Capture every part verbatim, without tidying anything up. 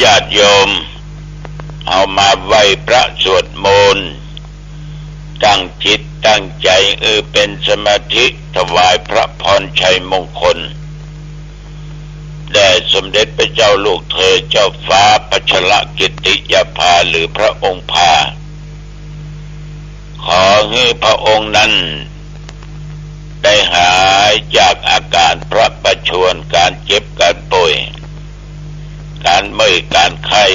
ญาติโยม เอามาไหว้พระสวดมนต์ ตั้งจิตตั้งใจ๋ เออ เป๋นสมาธิ ถวายพระพรชัยมงคล แด่สมเด็จพระเจ้าลูกเธอ เจ้าฟ้าพัชรกิติยาภา หรือพระองค์พา ขอหื้อพระองค์นั้นได้หายจากอาการพระประชวร การเจ็บ การป่วย การเมื่อย การไข้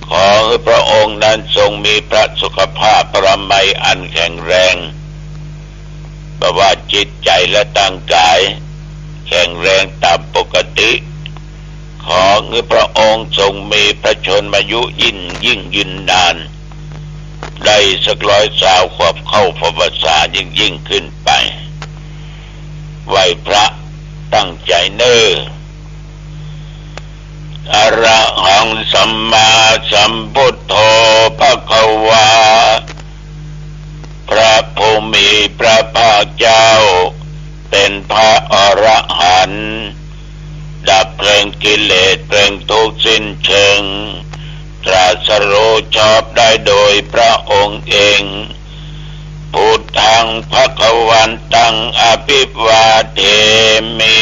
ขอหื้อพระองค์นั้นทรงมีพระสุขภาพพระมัยอันแข็งแรง บ่ว่าจิตใจ๋และร่างกาย แข็งแรงต๋ามปกติ ขอหื้อพระองค์ทรงมีพระชนมายุยิ่ง ยิ่งยืนนาน ได้สักร้อยซาวขวบ เข้าพรรษายิ่งยิ่งขึ้นไป ไหว้พระตั้งใจ๋เน่อ อะระหังสัมมาสัมพุทโธภะคะวา พระผู้มีพระภาคเจ้า เป๋นพระอรหันต์ ดับเพลิงกิเลส เพลิงทุกข์สิ้นเชิง ตรัสรู้ชอบได้โดยพระองค์เอง พุทธังภะคะวันตัง อะภิวาเทมิ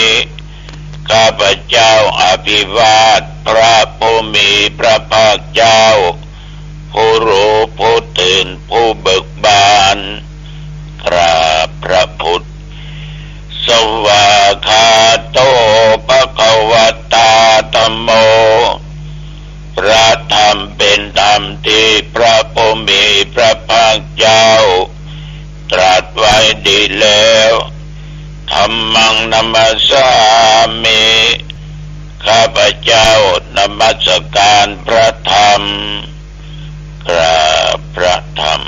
ข้าพเจ้าอภิวาทพระผู้มีพระภาคเจ้า ผู้รู้ผู้ตื่นผู้เบิกบาน กราบพระพุทธ สวากขาโตภะคะวะตาธัมโม พระธรรมเป๋นธรรมตี้พระผู้มีพระภาคเจ้าตรัสไว้ดีแล้ว ธัมมังนะมัสสามิ ข้าพเจ้านมัสการพระธรรม กราบพระธรรม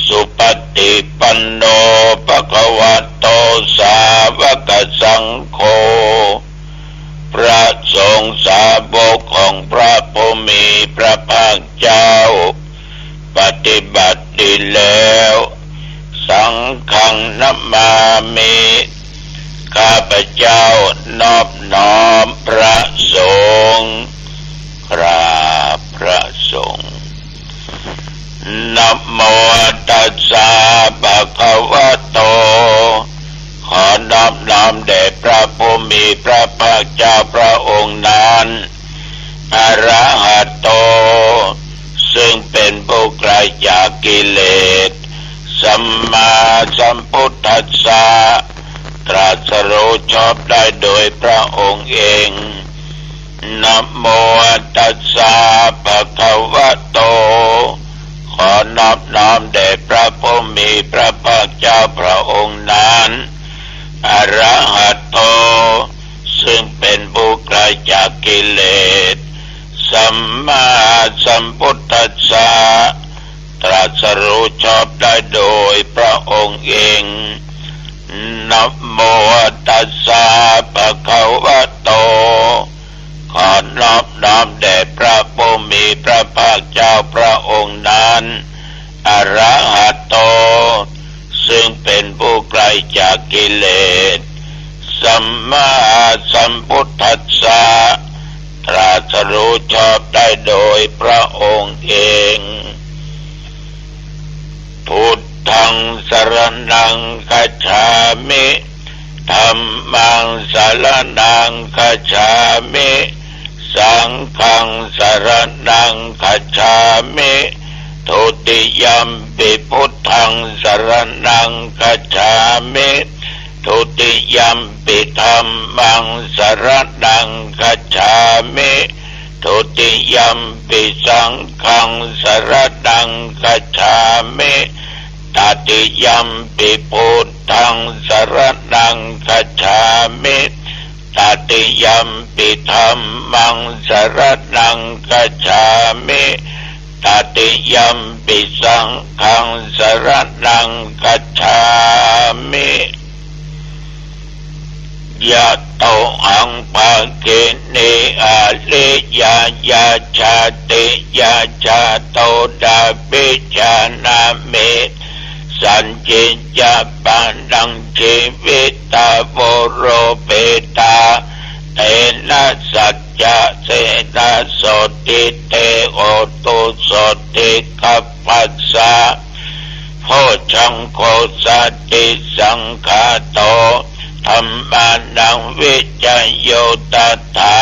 สุปฏิปันโนภะคะวะโต สาวกสังโฆ พระสงฆ์สาวกของพระผู้มีพระภาคเจ้า ปฏิบัติดีแล้ว สังฆังนะมามิ ข้าพเจ้านอบน้อมพระสงฆ์ กราบพระสงฆ์ นะโมตัสสะภะคะวะโต ขอนอบน้อมแด่พระผู้มีพระภาคเจ้าพระองค์นั้น อะระหะโต ซึ่งเป๋นผู้ไกลจากกิเลส สัมมาสัมพุทธัสสะ ตรัสรู้ชอบได้โดยพระองค์เอง นะโมตัสสะภะคะวะโต ขอนอบน้อมแด่พระผู้มีพระภาคเจ้าพระองค์นั้น อะระหะโต ซึ่งเป๋นผู้ไกลจากกิเลส สัมมาสัมพุทธัสสะ ตรัสรู้ชอบได้โดยพระองค์เอง นะโมตัสสะภะคะวะโต ขอนอบน้อมแด่พระผู้มีพระภาคเจ้าพระองค์นั้น อะระหะโต ซึ่งเป๋นผู้ไกลจากกิเลส สัมมาสัมพุทธัสสะ ตรัสรู้ชอบได้โดยพระองค์เอง พุทธังสรณังคัจฉามิ ธัมมังสรณังคัจฉามิ สังฆังสรณังคัจฉามิ ทุติยัมปิพุทธังสรณังคัจฉามิ ทุติยัมปิธัมมังสรณังคัจฉามิ ทุติยัมปิสังฆังสรณังคัจฉามิ ตติยัมปิพุทธังสรณังคัจฉามิ ตติยัมปิธัมมังสรณังคัจฉามิ ตติยัมปิสังฆังสรณังคัจฉามิ ยะโตหังภะคินีอาริยญาณชาติญาณชาโตดาปิจานามิ สัจจิญญาปานังจีวิตาโวโรเปตา เตนะสัจจะเส ทธิ เต โหตุ โสตถิ คัพพะสสะ โพชฌังโฆ สัตติสังขาโต ธัมมานัง วิจโย ตถา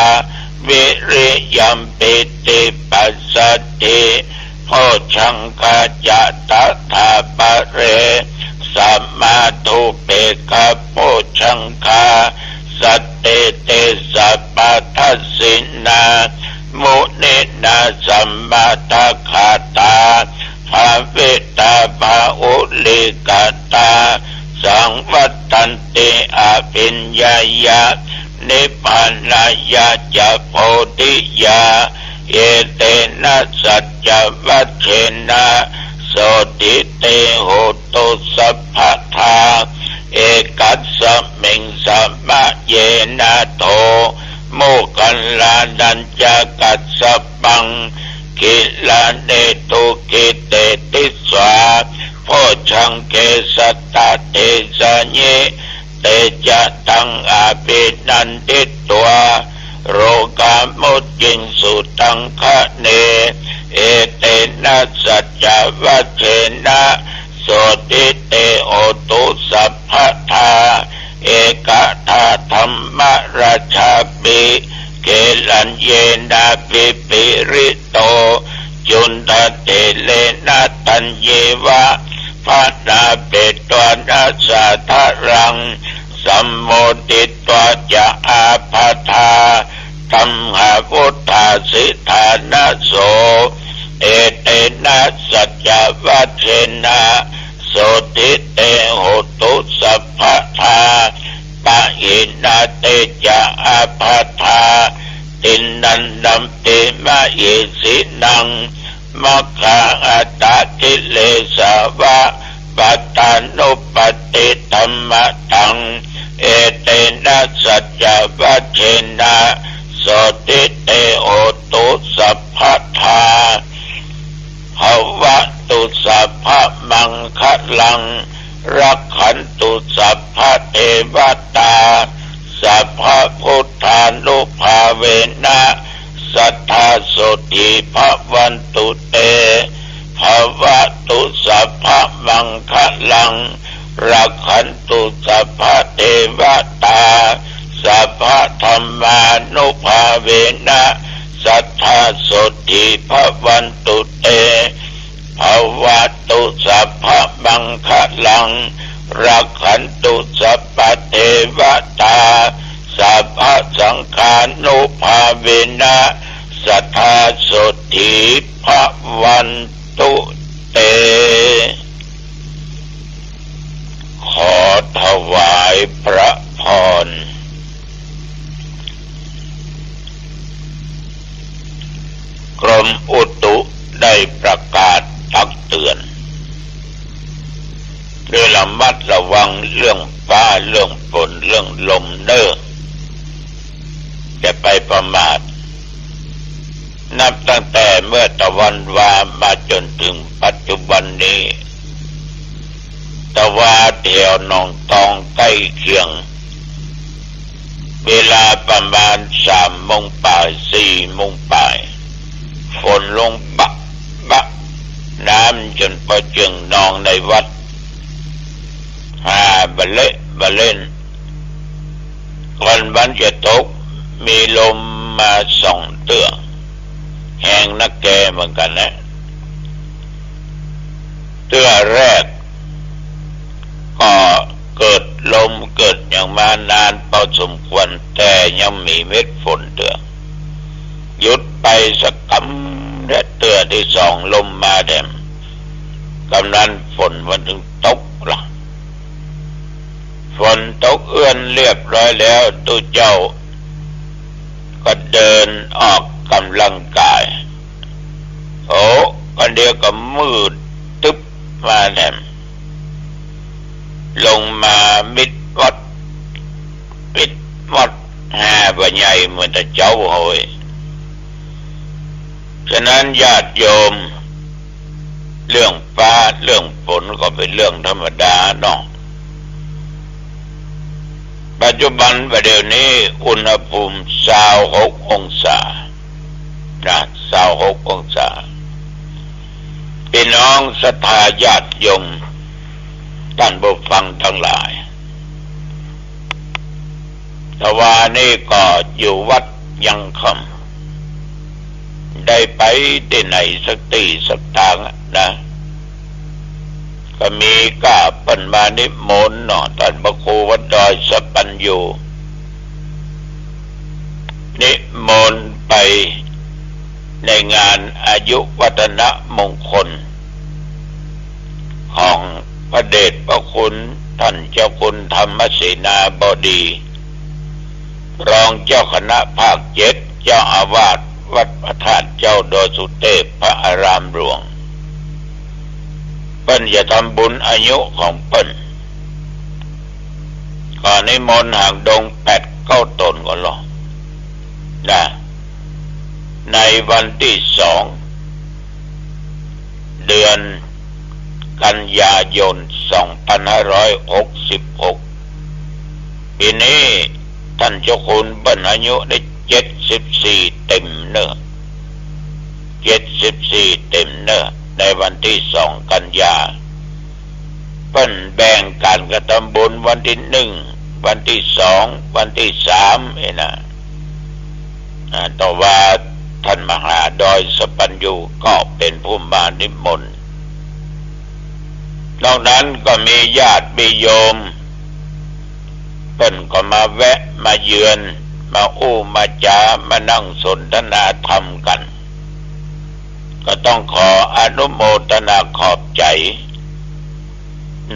วิริยมปีติปัสสัทธิ โพชฌังคา จะ ตถา ปะเร สะมา ทุปเปกขะ โพชฌังคา สัตเต เต สัพพะทัสสินา มุนินา สะมาทะกาตา ภาวิตา บาหุลีกตา สังวัตตันติ อภิญญายะ นิพพานายะ จะ โพธิยา เอเตนะ สัจจวัจเจนะ โสตถิ เต โหตุ สัพพะทา เอกัสสะมิง สะมะเยนะ โถ โมคคัลลานัญจะ กัสสะปัง กิลาเนตุ กิเตติสสา โพชฌังเก สัตตะ เทสะยิ เตจะตัง อภินันทิตวา โรกา มุจจิงสุ ตังคะเน เอเตนะ สัจจวัจเจนะ โสตถิ เต โหตุ สัพพะทา เอกะทา ธัมมะราชาปิ เกลัญเยนะ ปิปิริโต จุณฑะเถเรนะ ตัญเยวะ พะนาเปตวานะ สาทะรัง สัมโมทิตวา จะ อาภาธา ตัมหาวุฏฐาสิทธานะโส เอเตนะ สัจจวัจเจนะ โสตถิ เต โหตุ สัพพะทา ปะหินา เต จะ อาภาธา ติณณันตัมปิ มะหิสินัง มัคคา อัตตะ กิเลสาวะ ปัตตานุปัตติ ธัมมะตัง เอเตนะ สัจจวัจเจนะ โสตถิ เต โหตุ สัพพะทา ภะวะตุ สัพพะมังคะลัง รักขันตุ สัพพะเทวะตา สัพพะพุทธานุภาเวนะ สัทธา โสตถิ ภะวันตุ เต ภะวะตุ สัพพะมังคะลัง รักขันตุ สัพพะเทวะตา สัพพะธัมมานุภาเวนะ สัทธา โสตถิ ภะวันตุ เต ภะวะตุ สัพพะมังคะลัง รักขันตุ สัพพะเทวะตา สัพพะสังฆานุภาเวนะ สัทธา โสตถิ ภะวันตุ เต ขอถวายพระพร กรมอุตุได้ประกาศตักเตือน ด้วยระมัดระวังเรื่องฟ้า เรื่องฝน เรื่องลมเน่อ อย่าไปประมาท นับตั้งแต่เมื่อตะวันวามาจนถึงปัจจุบันนี้ ตะวาแถวหนองตองใกล้เคียง เวลาประมาณสามโมงปลาย สี่โมงปลาย ฝนลงบะบะ น้ำจนปอเจิ่งนองในวัด หาบะเละบะเล่น ก่อนวันจะตก มีลมมาสองเตื้อ แฮงนักแกเหมือนกั๋นนะ เตื้อแรก ก็เกิดลมเกิดหยังมานานพอสมควร แต่ยังมีเม็ดฝนเตื้อ หยุดไปสักกำ และเตื้อตี้สองลมมาแถม กำนั้นฝนมันตึงตกละ ฝนตกเอื้อนเรียบร้อยแล้ว ตุ๊เจ้าก็เดินออกกำลังกาย โอ้ ก็เดี๋ยวก็มืดตึ๊บมาแถม ลงมามิดวัด ปิดวัด หาบ่ใหญ่เหมือนแต่เจ๊าเฮ้ย ฉะนั้นญาติโยม เรื่องฟ้าเรื่องฝนก็เป็นเรื่องธรรมดาเนาะ ปัจจุบันประเดี๋ยวนี้อุณหภูมิซาวหกองศา นะ ซาวหกองศา ปี้น้องศรัทธาญาติโยม ต้านผู้ฟังตังหลาย ตะวานี้ก็อยู่วัดยังคำ ได้ไปตี้ไหนสักตี้สักตางอะนะ ก็มีก้าเปิ้นมานิมนต์เนาะ ต้านพระครูวัดดอยสัปปัญญู นิมนต์ไปในงานอายุวัฒนมงคล ของพระเดชพระคุณต้านเจ้าคุณธรรมเสนาบดี รองเจ้าคณะภาคเจ็ด เจ้าอาวาสวัดพระธาตุเจ้าดอยสุเทพ พระอารามหลวง เปิ้นจะทำบุญอายุของเปิ้น ก็นิมนต์หางดงแปดเก้าต๋นก็ลอนะ ในวันตี้สอง เดือนกันยายน สองพันห้าร้อยหกสิบหก ปี๋นี้ต้านเจ้าคุณเปิ้นอายุได้เจ็ดสิบสี่เต๋มเน่อ เจ็ดสิบสี่เต๋มเน่อ ในวันตี้สองกันยา เปิ้นแบ่งกั๋นกระทำบุญวันตี้หนึ่ง วันตี้สอง วันตี้สาม เอ้ยนะ อ่า ตะวาต้านมหาดอยสัปปัญญูก็เป๋นผู้มานิมนต์ นอกนั้นก็มีญาติมีโยม เปิ้นก็มาแวะมาเยือน มาอู้มาจ๋า มานั่งสนทนาธรรมกั๋น ก็ต้องขออนุโมทนาขอบใจ๋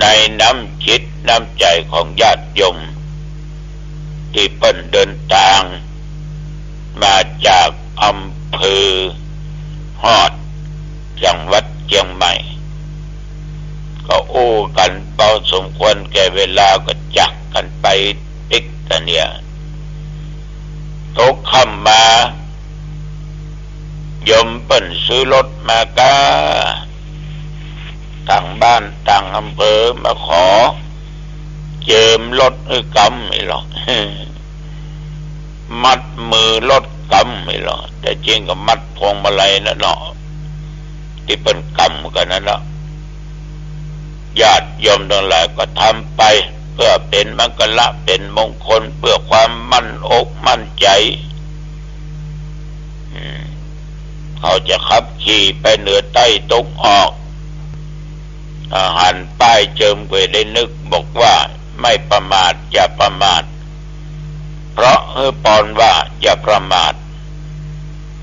ในน้ำจิตน้ำใจ๋ของญาติโยม ตี้เปิ้นเดินตางมาจากอำเภอฮอด จังหวัดเจียงใหม่ ก็อู้กั๋นพอสมควรแก่เวลาก็จากกั๋นไปปิ๊กตะเนี่ย ตกค่ำมา โยมเปิ้นซื้อรถมาก้า ต่างบ้านต่างอำเภอมาขอเจิมรถหื้อกำนี่ลอ มัดมือรถกำนี่ลอ แต่จริงก็มัดพวงมาลัยนั่นเนาะ ตี้เปิ้นกำกั๋นนั่นเนาะ ญาติโยมตังหลายก็ทำไป เปื้อเป๋นมังคละเป๋นมงคล เปื้อความมั่นอกมั่นใจ๋ อืม เขาจะขับขี่ไปเหนือใต้ตะวันออก อ่า หันป้ายเจิมก็ได้นึกบอกว่า ไม่ประมาท อย่าประมาท เพราะหื้อปอนว่าอย่าประมาท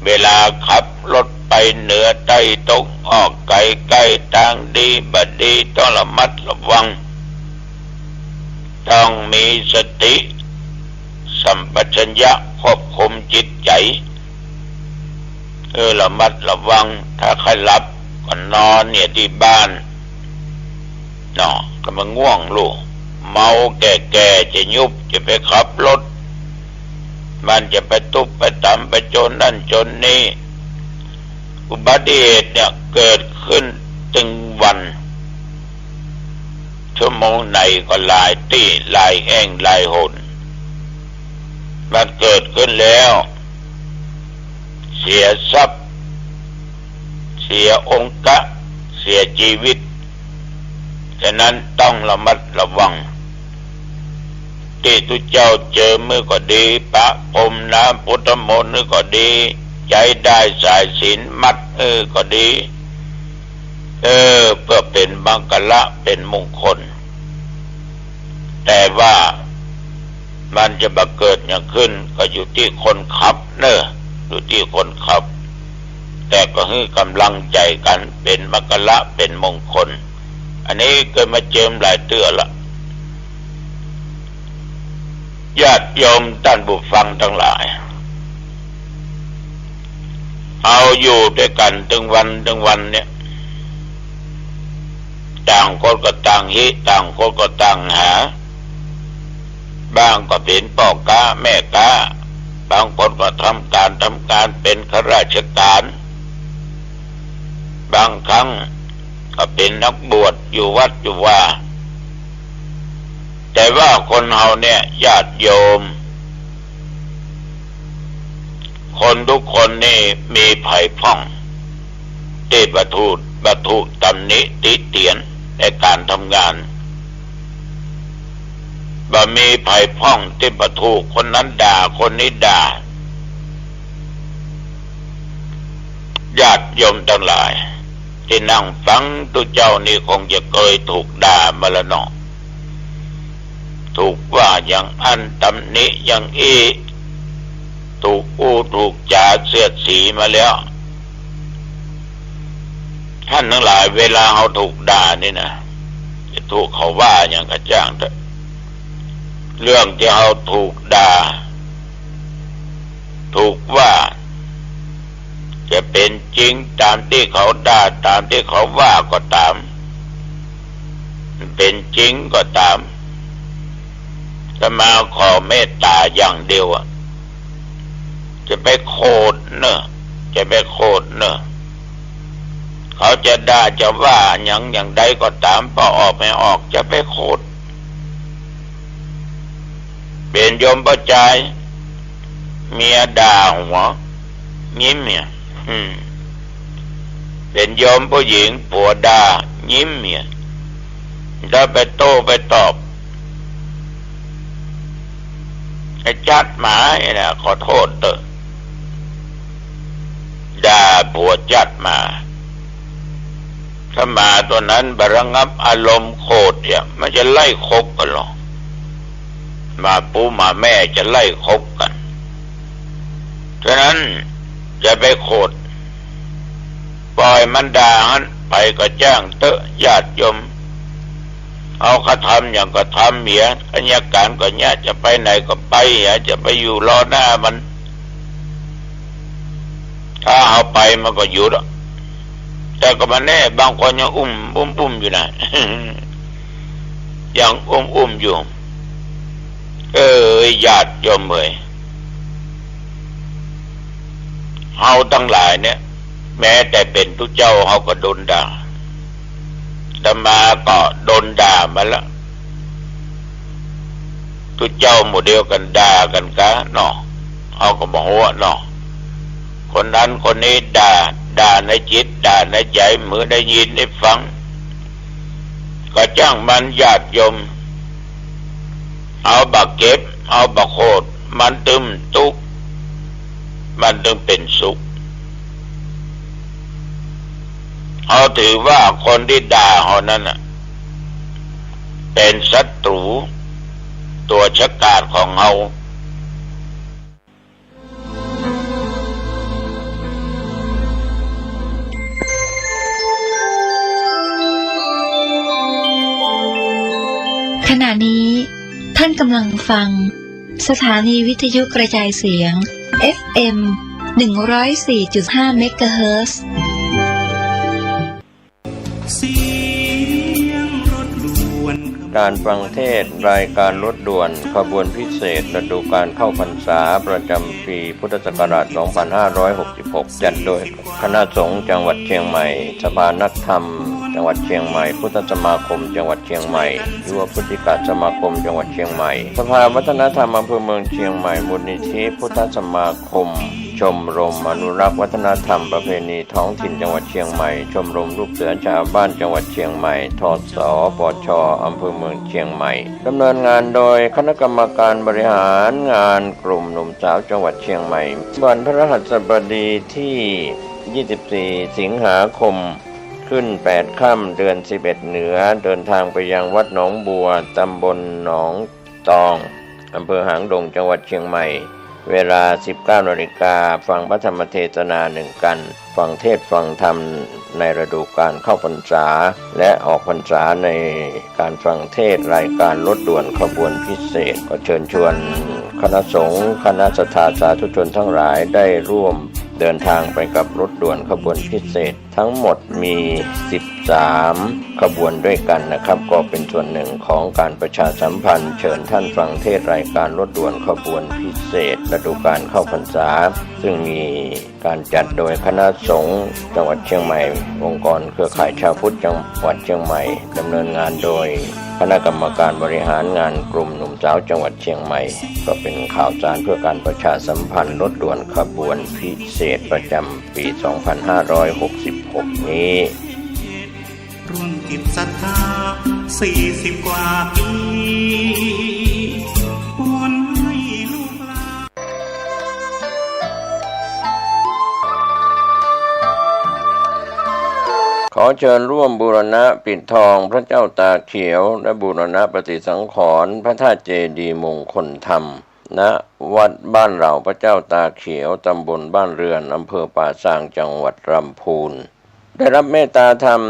เวลาขับรถไปเหนือใต้ตะวันออก ใก้ๆ ตางดีบ่ดี ต้องระมัดระวัง ต้องมีสติ สัมปชัญญะควบคุมจิตใจ๋ เออ ระมัดระวัง ถ้าใค่หลับก็นอนเนี่ยตี้บ้านเนาะ ก็มันง่วงลูก เมาแก่ๆ จะยุบ จะไปขับรถ มันจะไปตุ๊บไปตำ ไปจนนั่นจนนี่ อุบัติเหตุเนี่ยเกิดขึ้นตึงวัน ชั่วโมงไหนก็หลายตี้ หลายแห่ง หลายหน มันเกิดขึ้นแล้ว เสียทรัพย์ เสียองค์กะ เสียจีวิต ฉะนั้นต้องระมัดระวัง ตี้ตุ๊เจ้าเจิมหื้อก็ดี ประพรมน้ำพุทธมนต์หื้อก็ดี ใจ๊ด้ายสายสิญจน์มัดหื้อก็ดี เออ เปื้อเป๋นมังคละเป๋นมงคล แต่ว่ามันจะบ่เกิดหยังขึ้นก็อยู่ตี้คนขับเน่อ อยู่ตี้คนขับ แต่ก็หื้อกำลังใจ๋กั๋น เป๋นมังคละเป๋นมงคล อันนี้เกยมาเจิมหลายเตื้อละ ญาติโยมต้านผู้ฟังตังหลาย เอาอยู่ตวยกั๋นตึงวันตึงวันเนี่ย ต่างคนก็ต่างฮิ ต่างคนก็ต่างหา บางก็เป๋นป้อก๊าแม่ก๊า บางคนก็ทำก๋าน ทำก๋านเป๋นข้าราชก๋าน บางครั้งก็เป๋นนักบวชอยู่วัดอยู่วา แต่ว่าคนเฮาเนี่ย ญาติโยม ค คนกู้คนนี่มีใผพ่องตี้บ่ถูก บ่ถูกตำหนิติเตียนในก๋านทำงาน บ่มีใผพ่องตี้บ่ถูกคนนั้นด่าคนนี้ด่า ญาติโยมตังหลายตี้นั่งฟังตุ๊เจ้านี่คงจะเกยถูกด่ามาแล้วเนาะ ถูกว่าอย่างอั้นตำหนิอย่างอี้ ถูกอู้ถูกจ๋าเสียดสีมาแล้ว ต้านตังหลาย เวลาเฮาถูกด่านี่นะ จะถูกเขาว่าหยังก็จ้างเต๊อะ เรื่องตี้เฮาถูกด่า ถูกว่า จะเป๋นจริงต๋ามตี้เขาด่า ต๋ามตี้เขาว่าก็ต๋าม เป๋นจริงก็ต๋าม อาตมาขอเมตต๋าอย่างเดียวอะ จะไปโขดเน่อ จะไปโขดเน่อ เขาจะด่าจะว่าหยังอย่างใดก็ต๋าม ปอออกไม่ออก จะไปโขด เป๋นโยมป้อจาย เมียด่าหัว ยิ้มเนี่ย อืม เป๋นโยมป้อหญิง ผัวด่า ยิ้มเนี่ย จะไปโต้ไปตอบ ไอ้จัดหมาไอ้น่ะ ขอโทษเต๊อะ ด่าผัวจัดหมา ถ้าหมาตั๋วนั้นบ่ระงับอารมณ์โขดเนี่ย มันจะไล่คบกั๋นลอ หมาปู๋หมาแม่จะไล่คบกั๋น ฉะนั้นอย่าไปโขด ป่อยมันด่าหั้น ใผก็จ้างเต๊อะ ญาติโยม เอากระทำอย่างกระทำเหีย อันยาก๋านก็เนี่ย จะไปไหนก็ไปเหีย จะไปอยู่รอหน้ามัน ถ้าเฮาไปมันก็หยุดอะ แต่ก็บ่แน่ บางคนยังอุ้ม อุ้ม อุ้มอยู่นะ ยังอุ้ม อุ้มอยู่ เอ้ย ญาติโยมเอ๋ย เฮาตังหลายเนี่ย แม้แต่เป๋นตุ๊เจ้าเฮาก็โดนด่า อาตมาก็โดนด่ามาแล้ว ตุ๊เจ้าหมู่เดียวกั๋นด่ากั๋นกาเนาะ เฮาก็บ่ฮู้เนาะ คนนั้นคนนี้ด่า ด่าในจิต ด่าในใจ๋ หื้อได้ยินได้ฟัง ก็จ้างมัน ญาติโยม เฮาบ่เก็บ เฮาบ่โขด มันตึงตุ๊ก มันตึงเป๋นสุข เฮาถือว่าคนตี้ด่าเฮานั้นน่ะ เป๋นศัตรู๋ตั๋วฉกาจของเฮา ขณะนี้ท่านกำลังฟังสถานีวิทยุกระจายเสียง เอฟเอ็ม หนึ่งร้อยสี่จุดห้า เมกะเฮิรตซ์ ก๋านฟังเทศน์รายก๋านรถด่วนขบวนพิเศษฤดูก๋านเข้าพรรษาประจ๋ำปี๋พุทธศักราช สองปันห้าร้อยหกสิบหก จัดโดยคณะสงฆ์จังหวัดเชียงใหม่ สภานักธรรมจังหวัดเชียงใหม่ พุทธสมาคมจังหวัดเชียงใหม่ ยุวพุทธิกสมาคมจังหวัดเชียงใหม่ สภาวัฒนธรรมอำเภอเมืองเชียงใหม่ มูลนิธิพุทธสมาคม ชมรมอนุรักษ์วัฒนธรรมประเพณีท้องถิ่นจังหวัดเชียงใหม่ ชมรมลูกเสือชาวบ้านจังหวัดเชียงใหม่ ทสปช อำเภอเมืองเชียงใหม่ ดำเนินงานโดยคณะกรรมการบริหารงานกลุ่มหนุ่มสาวจังหวัดเชียงใหม่ วันพฤหัสบดีที่ ยี่สิบสี่ สิงหาคม ขึ้นแปดค่ำ เดือนสิบเอ็ดเหนือ เดินทางไปยังวัดหนองบัว ตำบลหนอง ตอง อำเภอหางดง จังหวัดเชียงใหม่ เวลา สิบเก้านาฬิกา ฟังพระธรรมเทศนาหนึ่งกัณฑ์ ฟังเทศน์ฟังธรรมในฤดูก๋านเข้าพรรษา และออกพรรษาในก๋านฟังเทศน์รายก๋านรถด่วนขบวนพิเศษ ก็เชิญชวนคณะสงฆ์ คณะศรัทธาสาธุชนทั้งหลายได้ร่วมเดินทางไปกับรถด่วนขบวนพิเศษ ทั้งหมดมี สิบสาม ขบวนด้วยกั๋นนะครับ ก็เป๋นส่วนหนึ่งของก๋านประชาสัมพันธ์เชิญท่านฟังเทศน์รายก๋านรถด่วนขบวนพิเศษฤดูก๋านเข้าพรรษา ซึ่งมีก๋านจัดโดยคณะสงฆ์จังหวัดเชียงใหม่ องค์กรเครือข่ายชาวพุทธจังหวัดเชียงใหม่ ดำเนินงานโดย คณะกรรมการบริหารงานกลุ่มหนุ่มสาวจังหวัดเชียงใหม่ ก็เป๋นข่าวสารเพื่อการประชาสัมพันธ์รถด่วนขบวนพิเศษประจ๋ำปี๋ สองพันห้าร้อยหกสิบหก นี้ ร่วมจิตศรัทธา สี่สิบกว่าปี๋ ปวนให้ลูกหลาน ขอเจิญร่วมบูรณะปิดทองพระเจ้าตาเขียว และบูรณะปฏิสังขรณ์พระธาตุเจดีย์มงคลธรรม ณ วัดบ้านเหล่าพระเจ้าตาเขียว ตำบลบ้านเรือน อำเภอป่าซาง จังหวัดลำพูน ได้รับเมตตาธรรม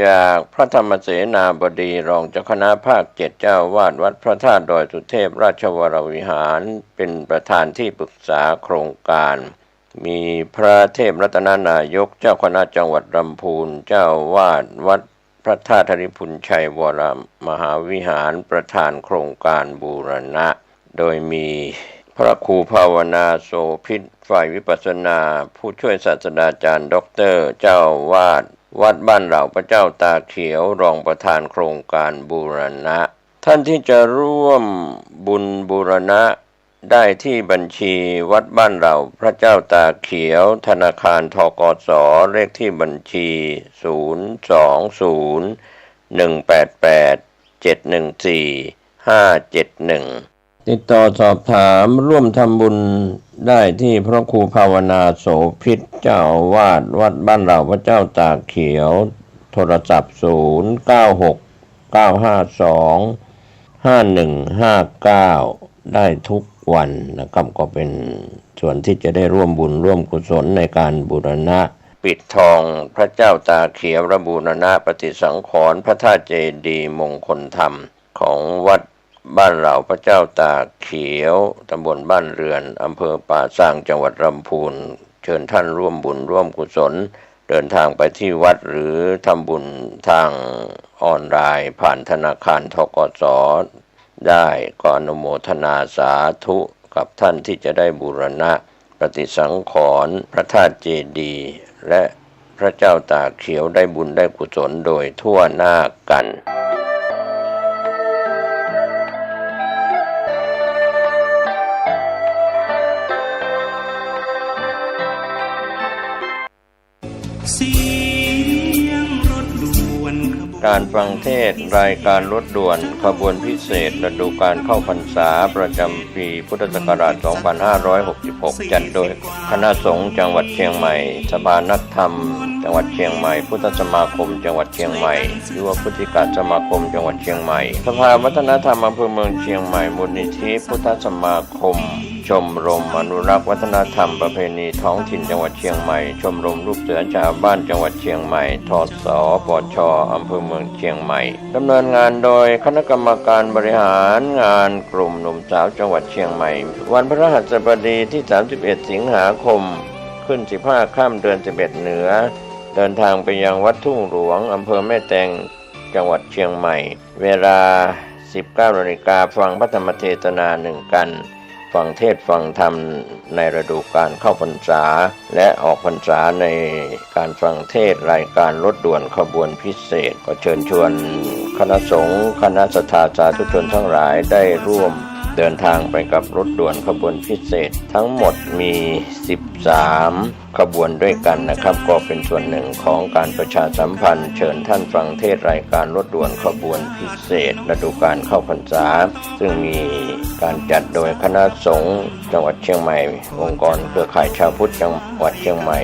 จากพระธรรมเสนาบดี รองเจ้าคณะภาคเจ็ด เจ้าอาวาสวัดพระธาตุดอยสุเทพราชวรวิหาร เป๋นประธานที่ปรึกษาโครงการ มีพระเทพรัตนนายก เจ้าคณะจังหวัดลำพูน เจ้าอาวาสวัดพระธาตุธริพุนชัยวรมหาวิหาร ประธานโครงการบูรณะ โดยมีพระครูภาวนาโสภิต ฝ่ายวิปัสสนา ผู้ช่วยศาสตราจารย์ด็อกเตอร์ เจ้าอาวาสวัดบ้านเหล่าพระเจ้าตาเขียว รองประธานโครงการบูรณะ ท่านที่จะร่วมบุญบูรณะ ได้ที่บัญชีวัดบ้านเหล่าพระเจ้าตาเขียว ธนาคาร ธ.ก.ส. เลขที่บัญชี ศูนย์ สอง ศูนย์ หนึ่ง แปด แปด เจ็ด หนึ่ง สี่ ห้า เจ็ด หนึ่ง ติดต่อสอบถามร่วมทำบุญได้ที่พระครูภาวนาโสภิต เจ้าอาวาสวัดบ้านเหล่าพระเจ้าตาเขียว โทรศัพท์ ศูนย์ เก้า หก เก้า ห้า สอง ห้า หนึ่ง ห้า เก้า ได้ทุกวันนะครับ ก็เป๋นส่วนที่จะได้ร่วมบุญร่วมกุศลในการบูรณะปิดทองพระเจ้าตาเขียว และบูรณะปฏิสังขรณ์พระธาตุเจดีย์มงคลธรรม ของวัดบ้านเหล่าพระเจ้าตาเขียว ตำบลบ้านเรือน อำเภอป่าซาง จังหวัดลำพูน เจิญท่านร่วมบุญร่วมกุศล เดินทางไปที่วัดหรือทำบุญทางออนไลน์ผ่านธนาคาร ธ.ก.ส. ได้ ก็อนุโมทนาสาธุกับท่านที่จะได้บูรณะปฏิสังขรณ์พระธาตุเจดีย์ และพระเจ้าตาเขียว ได้บุญได้กุศลโดยทั่วหน้ากัน เสียงรถด่วนขบวน การฟังเทศน์รายการรถด่วนขบวนพิเศษฤดูกาลเข้าพรรษาประจ๋ำปีพุทธศักราช สองพันห้าร้อยหกสิบหก จัดโดยคณะสงฆ์จังหวัดเชียงใหม่ สภานักธรรมจังหวัดเชียงใหม่ พุทธสมาคมจังหวัดเชียงใหม่ ยุวพุทธิกสมาคมจังหวัดเชียงใหม่ สภาวัฒนธรรมอำเภอเมืองเชียงใหม่ มูลนิธิพุทธสมาคม ชมรมอนุรักษ์วัฒนธรรมประเพณีท้องถิ่นจังหวัดเชียงใหม่ ชมรมลูกเสือชาวบ้านจังหวัดเชียงใหม่ ท.ส.ป.ช. อำเภอเมืองเชียงใหม่ ดำเนินงานโดยคณะกรรมการบริหารงานกลุ่มหนุ่มสาวจังหวัดเชียงใหม่ วันพฤหัสบดีที่ สามสิบเอ็ด สิงหาคม ขึ้น สิบห้า ค่ำ เดือน สิบเอ็ด เหนือ เดินทางไปยังวัดทุ่งหลวง อำเภอแม่แตง จังหวัดเชียงใหม่ เวลา สิบเก้า นาฬิกา ฟังพระธรรมเทศนาหนึ่งกัณฑ์ ฟังเทศน์ฟังธรรมในฤดูกาลเข้าพรรษา และออกพรรษาในการฟังเทศน์รายการรถด่วนขบวนพิเศษ ก็เชิญชวนคณะสงฆ์ คณะศรัทธาสาธุชนทั้งหลายได้ร่วมเดินทางไปกับรถด่วนขบวนพิเศษ ทั้งหมดมี สิบสาม ขบวนด้วยกันนะครับ ก็เป็นส่วนหนึ่งของการประชาสัมพันธ์ เชิญท่านฟังเทศน์รายการรถด่วนขบวนพิเศษฤดูกาลเข้าพรรษา ซึ่งมีการจัดโดยคณะสงฆ์จังหวัดเชียงใหม่ องค์กรเครือข่ายชาวพุทธจังหวัดเชียงใหม่